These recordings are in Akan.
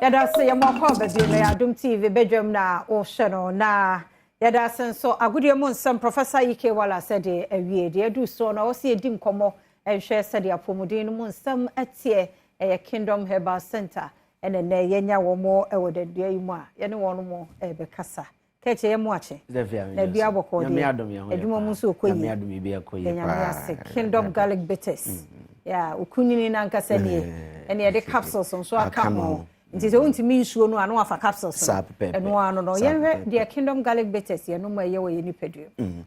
Yɛda ase yɛma ɔkɔ aba bio na yɛ Adom TV badwam na wohwɛ no na yɛda ase nso agodie mu nsɛm Professor Ike Wallace de awie deɛ adu soɔ no ɔwɔ sɛ yɛdi nkɔmmɔ nhwɛ sɛdeɛ apɔmuden no mu nsɛm teɛ ɛyɛ Kingdom Herbal Center ɛna nnɛ yɛnya wɔn wɔ dadua yi mu a yɛne wɔn mo ɛbɛkasa Kɛkyɛ yɛ mo akye. Na bia bɔkɔɔ deɛ. Adwuma mu nso ɔkɔ yie. Yɛ nyame ase. Kingdom garlic bitters. Mm. Yeah, okunyini na ankasa nie. Ɛne yɛde capsules nso aka ho. Nti sɛ wontumi nsuo no a na wafa capsules no. Ɛno ano no. Yɛnhwɛ deɛ Kingdom garlic bitters yɛ no ma ɛyɛ wɔ yɛ nipadua mu. Mm.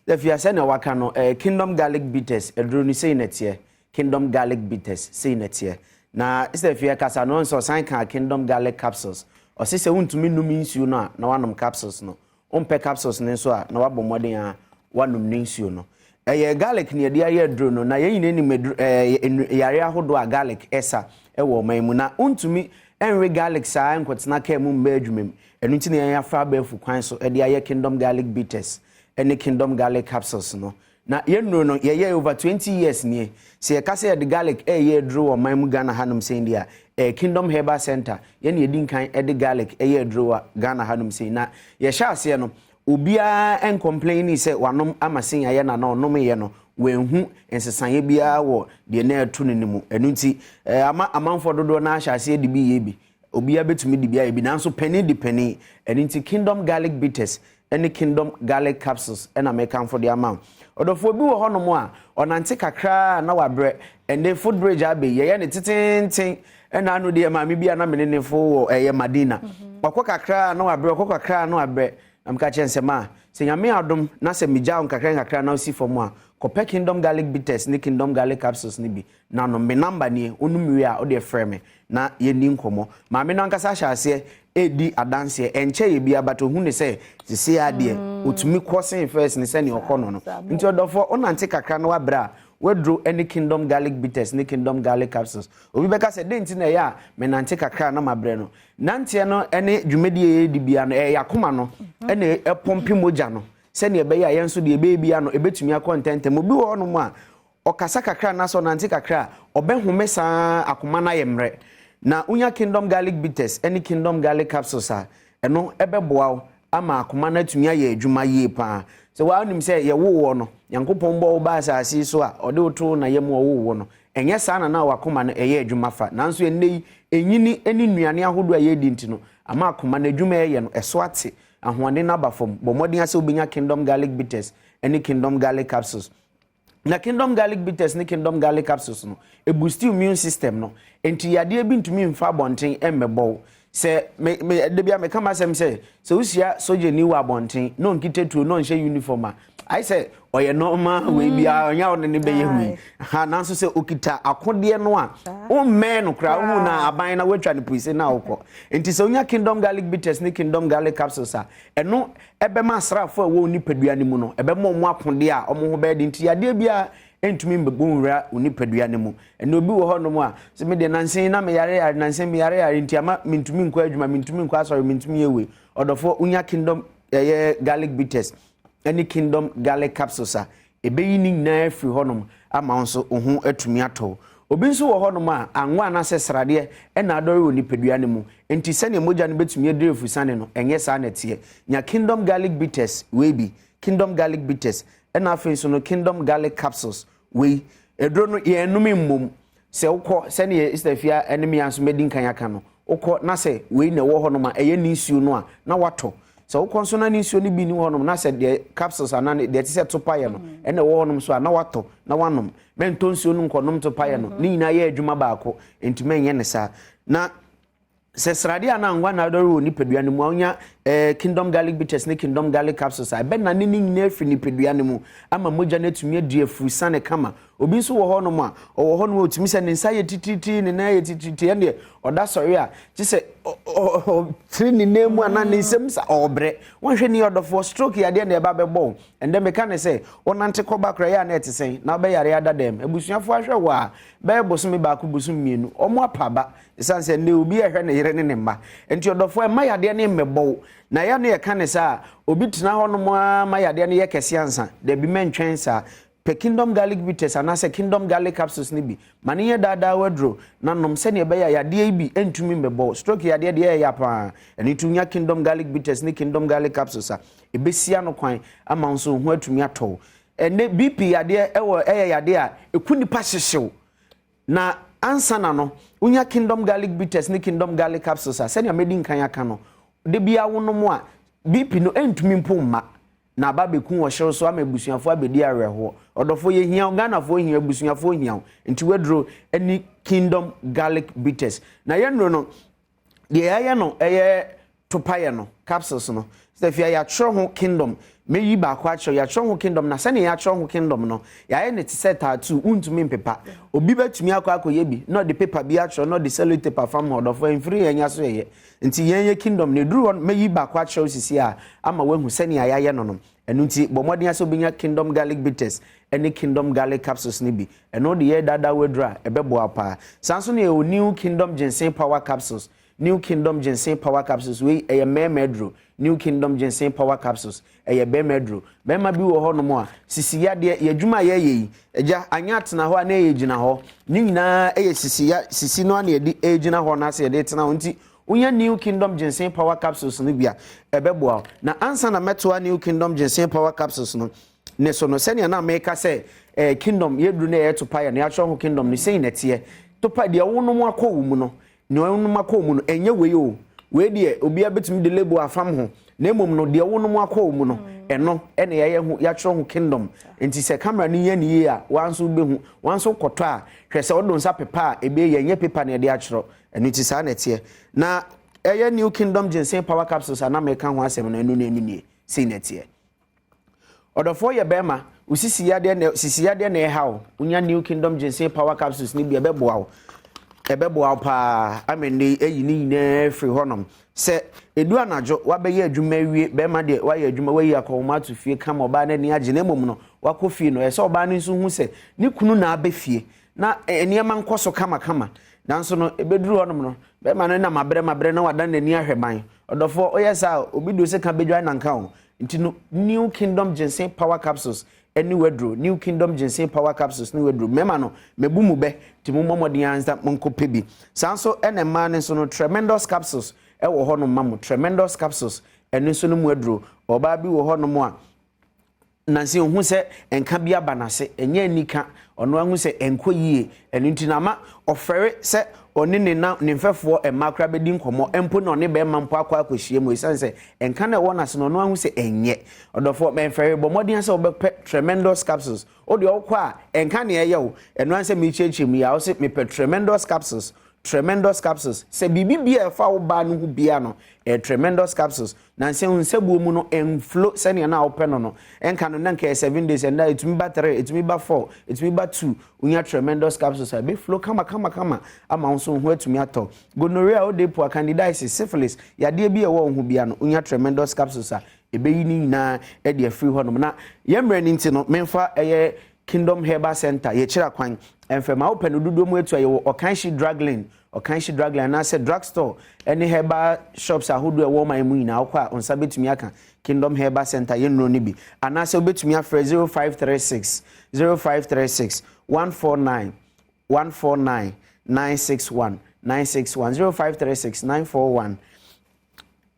Afia sɛnea waka no, eh, Kingdom garlic bitters aduro no sei na ɛteɛ. Kingdom garlic bitters sei na ɛteɛ. Na sɛ afia kasa no nso ɔsan kaa Kingdom garlic capsules. Ɔse sɛ wontumi nnom nsuo no a na woanom capsules no, wompɛ capsules no nso a na woabɔ mmɔden a woanom ne nsuo no. Ɛyɛ garlic na yɛde ayɛ aduro no na yɛn nyinaa nim aduro ɛɛ yareɛ ahodoɔ a garlic ɛsa ɛwɔ ɔman mu na wontumi ɛnwe garlic saa nkɔtena kaa mu mma adwuma mu. Ɛno nti na yɛn afa abɛɛfo kwan so ɛde ayɛ Kingdom Garlic Bitters ɛne Kingdom Garlic Capsules no. Na yɛn nnuro no yɛyɛɛ over 20 years nie. Sɛ yɛka sɛ yɛde garlic reyɛ aduro wɔ ɔman mu Ghana hanom sei deɛ a, ɛyɛ Kingdom Herbal Centre yɛn na yɛdi nkan de garlic yɛ aduro wɔ Ghana hanom sei. Na yɛhyɛ aseɛ no, obiara nkɔmplɛnii sɛ wanom ama sei ayɛ no anaa ɔnomeeɛ no, wanhu nsesaeɛ biara wɔ deɛ na ɛreto no no mu. Ɛno nti, ama amanfoɔ dodoɔ no ara ahyɛ aseɛ de bi reyɛ bi. Obiara bɛtumi de bi ayɛ bi, nanso panin de panin. Ɛno nti Kingdom Garlic Bitters ne Kingdom Garlic Capsules na mekamfo de ama wo. Ɔdɔfoɔ bi wɔ hɔnom a, ɔnante kakra a na wabrɛ. Ɛnde footbridge abɛ yi, yɛyɛ no teteenten. Ɛna ano deɛ maame bi a na me ne ne fo wɔ ɛyɛ Madina. Ɔkɔ kakra a na wabrɛ, ɔkɔ kakra a na wabrɛ. Na meka kyerɛ no sɛ, Ma, sɛ Nyame adom na sɛ megya wo nkakra nkakra na wosi fam a, kɔpɛ Kingdom Garlic Bitters ne Kingdom Garlic Capsules no bi na nom. Me number nie, wonom wie a, wodeɛ frɛ me na yɛnni nkɔmmɔ. Maame no ankasa hyɛ aseɛ redi adanseɛ, ɛnkyɛeɛ biara but ɔhu no sɛ seesei ara deɛ ɔtumi kɔ sen first no sɛdeɛ ɔkɔ no no. Nti ɔdɔfoɔ, wonante kakra na woabrɛ a, woaduro ne Kingdom Garlic Bitters ne Kingdom Garlic Capsules. Obi bɛka sɛ, dɛn nti na ɛyɛ a menante kakra a na mabrɛ no? Nanteɛ no ne dwumadie a yɛredi biara no, ɛyɛ yɛn akoma no na ɛpɔmpe mogya no sɛdeɛ ɛbɛyɛ a yɛn nso deɛ ɛbɛyɛ biara no ɛbɛtumi akɔ ntɛmntɛm. Obi wɔ hɔnom a, Ɔkasa kakra anaasɛ ɔnante kakra a, ɔbɛhome saa ara, akoma no ayɛ mmerɛ. Na wonya Kingdom Garlic Bitters ne Kingdom Garlic Capsules a, ɛno bɛboa wo ama akoma no atumi ayɛ adwuma yie pa ara. Sɛ wo ara wonim sɛ yɛwoo woɔ no, Nyankopɔn bɔɔ wo baa asase yi so a, ɔde wo too na yam ɔwoo wo no, ɛnyɛ saa na na w'akoma no ɛyɛ adwuma fa. Nanso ɛnnɛ yi, ɛnyini ne nnuane ahodoɔ a yɛredi nti no, ama akoma no adwuma a ɛyɛ no, ɛso ate, ahoɔden no aba fam. Bɔ mmɔden ara sɛ wobɛnya Kingdom Garlic Bitters ne Kingdom Garlic Capsules. Na Kingdom Garlic Bitters ne Kingdom Garlic Capsules no, ɛboosti immune system no. Enti yadeɛ bi ntumi mfa abɔnten mmɛbɔ wo. Sɛ me, me, da bi a meka m'asɛm sɛ, sɛ wohyia sogyani wɔ abɔnten na ɔnkita tuo na ɔnhyɛ uniform a, ayɛ sɛ ɔyɛ normal wei mm. biara, ɔnyɛ a ɔne ne bɛyɛ wei. Ha, nanso sɛ ɔkita akodeɛ no a, wommɛn no koraa, wohu na aban na woatwa no puise na wokɔ. Enti sɛ wonya Kingdom Garlic Bitters ne Kingdom Garlic Capsules a, Ɛno bɛma asraafo a ɛwɔ wo nipadua no mu no, ɛbɛma wɔn akodeɛ a wɔn ho bɛyɛ den nti yadeɛ biara ntumi mbɛbɔ nwura wo nipadua no mu. Ɛnna obi wɔ hɔnom a, sɛ me deɛ nansa yi na meyare yare, nansa yi meyare yare nti ama mentumi nkɔ adwuma, mentumi nkɔ asɔre, mentumi yɛ wei. Ɔdɔfoɔ, wonya Kingdom ɛyɛ garlic bitters ɛne Kingdom garlic capsules a, Ɛbɛyi ne nyinaa afiri hɔnom ama wo nso wo ho atumi atɔ wo. Obi nso wɔ hɔnom a, anwa anaasɛ sradeɛ na adɔre wɔ nipadua no mu, enti sɛdeɛ mogya no bɛtumi adiri afusane no, ɛnyɛ saa na ɛteɛ. Nya Kingdom Garlic Bitters wei bi, Kingdom Garlic Bitters, ɛna afei nso no Kingdom Garlic Capsules wei. Aduro no, yɛnnom mmom. Sɛ wokɔ, sɛdeɛ Sister Afia ne me ara nso madi nkan aka no, wokɔ na sɛ wei na ɛwɔ hɔnom a, ɛyɛ ne nsuo no a, na woatɔ. Sɛ wokɔ nso na ne nsuo no bi nni hɔnom na sɛ deɛ capsules anaa deɛ ɛte sɛ topaeɛ no ɛna ɛwɔ hɔnom nso a, na woatɔ na woanom. Mɛntɔ nsuo no nkɔnom topaeɛ no. Ne nyinaa yɛ adwuma baako, enti mɛnyɛ no saa. Na sɛ sradeɛ anaa ngua na adɔre wɔ nipadua no mu a, wonya eh, Kingdom Garlic Bitters ne Kingdom Garlic Capsules a, ɛbɛnane ne nyinaa afiri nipadua no mu ama mogya no atumi adi afurusane kama. Obi nso wɔ hɔnom a, ɔwɔ hɔnom a ɔtumi sɛ ne nsa yɛ titiritii, ne nan yɛ titiritii, ɛndeɛ ɔda sɔre a, kye sɛ ɔtiri ne nan mu anaa ne nsam sa ɔrebrɛ. Woanhwɛ ni ɔdɔfoɔ, stroke yadeɛ na ɛba bɛbɔ wo. Ɛndɛ meka ne sɛ, wonante kɔba koraa yɛ a na ɛte sɛn? Na wobɛyare ada dɛm. Abusuafoɔ ahwɛ wo a, bɛyɛ bosome baako, bosome mmienu, wɔn apa aba. Ɛsiane sɛ nnɛ obi rehwɛ ne yere ne ne mma. Enti ɔdɔfoɔ, mma yadeɛ no mmɛbɔ wo. Na ɛyɛ a na yɛka ne saa a, obi tena hɔnom ara ma yadeɛ no yɛ kɛse ansa. Dabi, mɛntwɛn saa. Pɛ Kingdom Garlic Bitters anaasɛ Kingdom Garlic Capsules no bi ma no nyɛ daa daa w'aduro na nom sɛdeɛ ɛbɛyɛ a yadeɛ yi bi ntumi mmɛbɔ wo. Stroke yadeɛ deɛ ɛyɛ ya paa. Ɛno nti wonya Kingdom Garlic Bitters ne Kingdom Garlic Capsules a, ɛbɛsi ano kwan ama wo nso wo ho atumi atɔ wo. Ɛnnɛ BP yadeɛ ɛwɔ ɛyɛ yadeɛ a ɛku nipa hyehyew. Na ansa na no, wonya Kingdom Garlic Bitters ne Kingdom Garlic Capsules a, sɛnea madi nkan aka no, da biara wonom a, BP no ɛntumi mpo mma. Na aba abɛku wɔ hyew so ama abusuafoɔ abɛdi awerɛhoɔ. Ɔdɔfoɔ yɛhia wo, Ghanafoɔ hia wo, abusuafoɔ hia wo. Nti w'aduro ne Kingdom Garlic Bitters. Na yɛn nnuro no, deɛ yɛayɛ no ɛyɛ topaeɛ no, capsules no. Sɛ fia yɛatwerɛ ho Kingdom, mɛyi baako akyerɛ wo, yɛatwerɛ ho Kingdom na sɛdeɛ yɛatwerɛ ho Kingdom no, yɛayɛ no te sɛ tattoo, wontumi mpepa. Obi bɛtumi akɔ akɔyɛ bi na ɔde paper bi atwerɛ na ɔde sellotape afam ho, ɔdɔfoɔ ɛmfiri yɛn nya so yɛyɛ. Nti yɛn yɛ kingdom no, ɛduru hɔ no, mɛyi baako akyerɛ wo sisi a, ama woahu sɛnea yɛayɛ no no. Ɛno nti, bɔ mmɔden ara sɛ wobɛnya Kingdom Garlic Bitters ne Kingdom Garlic Capsules no bi. Ɛno de yɛ daadaa w'aduru a, ɛbɛboa wo paa. Saa nso na yɛwɔ New Kingdom Ginseng Power Capsules. New Kingdom Ginseng Power Capsules, wei ɛyɛ mmarima aduro. New Kingdom Ginseng Power Capsules, ɛyɛ barima aduro. Barima bi wɔ hɔnom a, sisi yadeɛ, yɛn adwuma a yɛyɛ yi, agya, anyɛ atena hɔ a na ɛyɛ gyina hɔ. Ne nyinaa yɛ sisi ya, sisi no ara na yɛde regyina hɔ anaasɛ yɛde retena hɔ. Nti, Wonya New Kingdom Ginseng Power Capsules no bi a, ɛbɛboa wo. Na ansa na mɛtoa New Kingdom Ginseng Power Capsules no ne so no, sɛnea na meka sɛ eh, Kingdom yɛduru na ɛyɛ topa yɛ no, yɛatwerɛ ho Kingdom no, sei na ɛteɛ. Topa deɛ wonom akɔ wo mu no, nea wonom akɔ wo mu no, ɛnyɛ wei o. Wei deɛ obiara bɛtumi de label afam ho, na mmom no deɛ wonom akɔ wo mu no, ɛno ɛna yɛayɛ ho, yɛatwerɛ ho Kingdom. Nti sɛ camera no yɛ ne yie a, woa nso wobɛhu. Woa nso wokɔtɔ a, hwɛ sɛ wode wo nsa pepa a, ɛbɛyɛ, ɛnyɛ paper na yɛde atwerɛ. Ɛno nti saa na ɛteɛ. Na ɛyɛ New Kingdom Ginseng Power Capsules a na meka ho asɛm no, ɛno na ɛno nie. Sei na ɛteɛ. Ɔdɔfoɔ yɛ bɛrima, wo sisi yadeɛ na sisi yadeɛ na ɛha wo. Wonya New Kingdom Ginseng Power Capsules no bi ɛbɛboa wo. Ɛbɛboa wo paa ama nnɛ yi ayi ne nyinaa firi hɔnom. Sɛ ɛdu anadwo wabɛyɛ adwuma awie, bɛrima deɛ wayɛ adwuma wayi akɔnhoma ato fie kama ɔbaa no ani agye na mmom no wakɔ fie no, ɛsɛ sɛ ɔbaa no nso hu sɛ ne kunu na abɛ fie na nneɛma nkɔ so kamakama. Nanso no, ɛbɛduru hɔnom no, bɛrima no nam abrɛ mabrɛ na wadan n'ani ahwɛ ban. Ɔdɔfoɔ, woyɛ saa a, obi de wo sika bɛdwan nanka o. Nti no, New Kingdom Ginseng Power Capsules ne w'aduro. New Kingdom Ginseng Power Capsules ne w'aduro. Mmarima no, mabu mo bɛ, nti mommɔ mmɔden ara nsa monkɔpɛ bi. Saa nso na mmaa no nso no, Tremendous Capsules wɔ hɔnom ma mo. Tremendous Capsules, ɛno nso no mu aduro. Ɔbaa bi wɔ hɔnom a, Nansa yi ohu sɛ nka bi aba n'ase, ɛnyɛ anika, ɔno ara hu sɛ ɛnkɔ yie, ɛno nti no ama ɔfɛre sɛ ɔne ne na ne mfɛfoɔ mmaa koraa bɛdi nkɔmmɔ, mpo na ɔne barima mpo akɔ akɔhyia mu, ɛsiane sɛ nka no a ɛwɔ n'ase no ɔno ara hu sɛ ɛnyɛ. Ɔdɔfoɔ, mɛmfɛre, bɔ mmɔden ara sɛ wobɛpɛ Tremendous Capsules. Wo deɛ wokɔ a, ɛnka nea ɛyɛ wo, ɛno ara sɛ merekyerɛkyerɛ mu yi a, wose mepɛ Tremendous Capsules, Tremendous Capsules, sɛ biribi biara a ɛfa wo baa no ho biara no, ɛyɛ Tremendous Capsules. Nansa yi nsabuo mu no ɛnflo sɛnea na wopɛ no no. Ɛnka no na nka ɛyɛ 7 days, ɛnnɛ ɛtumi ba 3, ɛtumi ba 4, ɛtumi ba 2. Wonya Tremendous Capsules a, ɛbɛflo kama kama kama ama wo nso wo ho atumi atɔ. Gonorrhea, odepoa, candidiasis, syphilis, yadeɛ bi a ɛwɔ wo ho biara no, wonya Tremendous Capsules a, ɛbɛyi ne nyinaa de afiri hɔnom. Na yɛn mmerɛ no nti no, memfa ɛyɛ Kingdom Herbal Center, yɛkyerɛ kwan. Ɛmfɛ ma wopɛ no dodoɔ mu atu a, yɛwɔ Ɔkanhyi Drug Lane, Ɔkanhyi Drug Lane anaasɛ drug store ne herbal shops ahodoɔ a ɛwɔ ɔman mu nyinaa, wokɔ a wo nsa bɛtumi aka Kingdom Herbal Center yɛn nnuro no bi. Anaasɛ wobɛtumi afrɛ 0536 0536 149 149 961 961 0536 941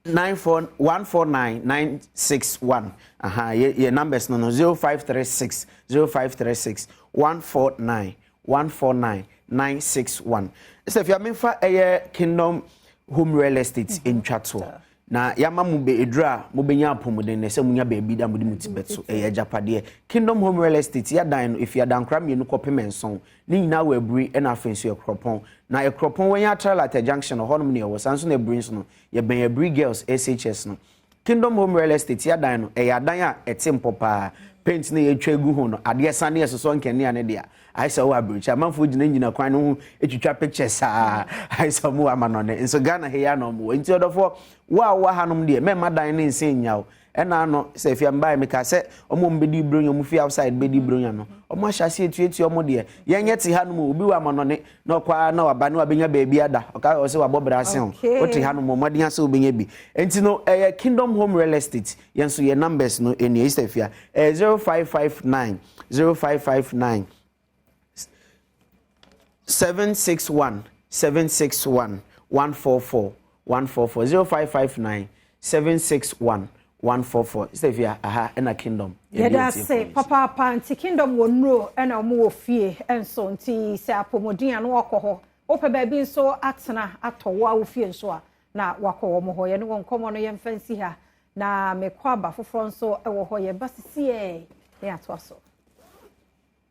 94 149 961. Aha, yɛ numbers no 0536 0536 149 149 961. Sɛ fia memfa ɛyɛ Kingdom Home Real Estate ntwa toɔ na yɛama mo bɛ eduru a mobɛnya apɔmuden na ɛsɛ munya baabi da mode mo ti bɛto. Ɛyɛ agyapadeɛ. Kingdom Home Real Estate yɛadan no ɛfi adankora 2 kɔpem 7, ne nyinaa wɔ Aburi, ɛna afei nso Ɛkuropɔn. Na Ɛkuropɔn wɔnyɛ Atralata Junction, hɔnom ne ɛwɔ. Saa nso na Aburi nso no, yɛbɛn Aburi Girls SHS no. Kingdom Home Real Estate yɛadan no, ɛyɛ adan a ɛte mpɔ paa. Paint no yɛtwa gu ho no, adeɛ sa ne yɛsosɔ nkanea no deɛ, ayɛ sɛ wɔ aburokyi. Amanfoɔ gyinagyina kwan no ho twitwa pictures saa, ayɛ sɛ ɔmo wɔ amanɔne. Nso Ghana ha yi ara na ɔmo wɔ. Nti ɔdɔfoɔ, wo a wowɔ hanom deɛ, mɛmma dan no nsen nnya wo. Ɛna ano sɛ afia mbae meka sɛ ɔmo ɔmo bɛdi bronya, ɔmo fi outside bɛdi bronya no, ɔmo ahyɛ aseɛ tuatua ɔmo deɛ. Yɛnyɛ te ha nom, obi wɔ amanɔne na ɔkɔ ara na waba na wabɛnya baabi ada, ɔka ɔsɛ wabɔ bra ase ho. Wote ha nom, ɔmɔden asɛ wobɛnya bi. Nti no ɛyɛ Kingdom Home Real Estate. Yɛn nso yɛ numbers no ɛnie, Sister Afia, ɛyɛ 0559 0559 761 761 144 144, 0559 761 144. Sister Afia, aha ɛna Kingdom. Yɛda ase papaapa. Nti Kingdom wɔ nnuro ɛna ɔmo wɔ fie nso, nti sɛ apɔmuden a na wakɔ hɔ, wopɛ baabi nso atena atɔ wo a wo fie nso a na wakɔ wɔn hɔ. Yɛne wɔn nkɔmmɔ no yɛmfa nsi ha na mekɔ aba foforɔ nso wɔ hɔ. Yɛba sisiɛ ne atoa so.